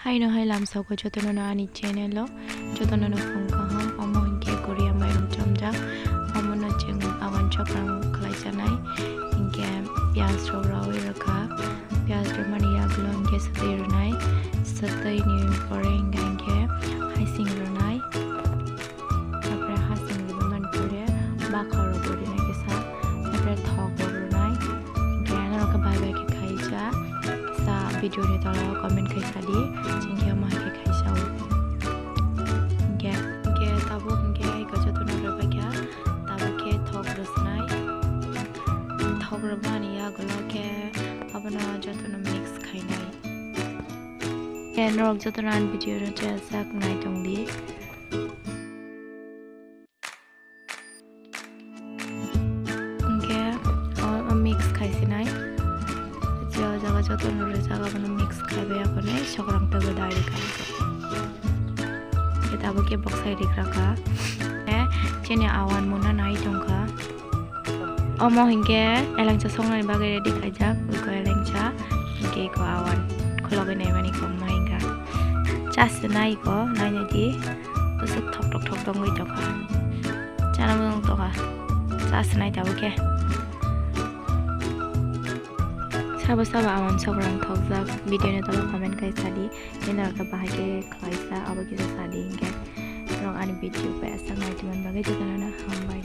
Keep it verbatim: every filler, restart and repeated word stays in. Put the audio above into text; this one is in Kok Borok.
Haino hai lamsao jotono no ani channel o jotono no phung kaham, omo hinkhe Korea mairum chomjak, omono chwng awan chokram khlai chanai, hinkhe piyaj rok rawi rwkha, piyaj rwmani yagulo hinkhe swtwi rwnai, swtwi ni pore hinkhe hinkhe hasing rwnai. Apre hasing riba mani pore bakha rok bo rinai kisa, apre thok rok rwnai. Hinkhe norok khe bai bai khe khaisa, sa video ni tola o comment khaisa di, chwng khe omo hai khe khaisa o. Hinkhe, hinkhe tabuk hinkhe iko jotono rwbaikha, tabuk khe thok rwsnai. Thok rwmani yagulo khe abono jotono mix khainai. Hinkhe norok jotono ani video no chajak nai tongdi. Hinkhe o, o mix khaisinai. Je o jaga jotono rijak abono mix khaibai abono sokram teibo dai rwkha. Hinkhe tabuk khe boksai rikraka. Chini awan muna nai tongkha. Omo hinkhe elengcha songnani bagwi ready khaijak. Iko elengcha, hinkhe iko awan khulogwi naimani iko ma hinkha. Chasna iko nainai di. Bwswk thok thok thok tongwi tongkha. Chana mung tongkha. Chasnai tabuk khe. Sabo sabo awan sokram thokjak video ni tola comment khai sadi. Nini rok khe bahai khe khlaisa abo kisa sadi hinkhe. Norok ani video bai aswk nai tongmani bagwi jotono no hambai.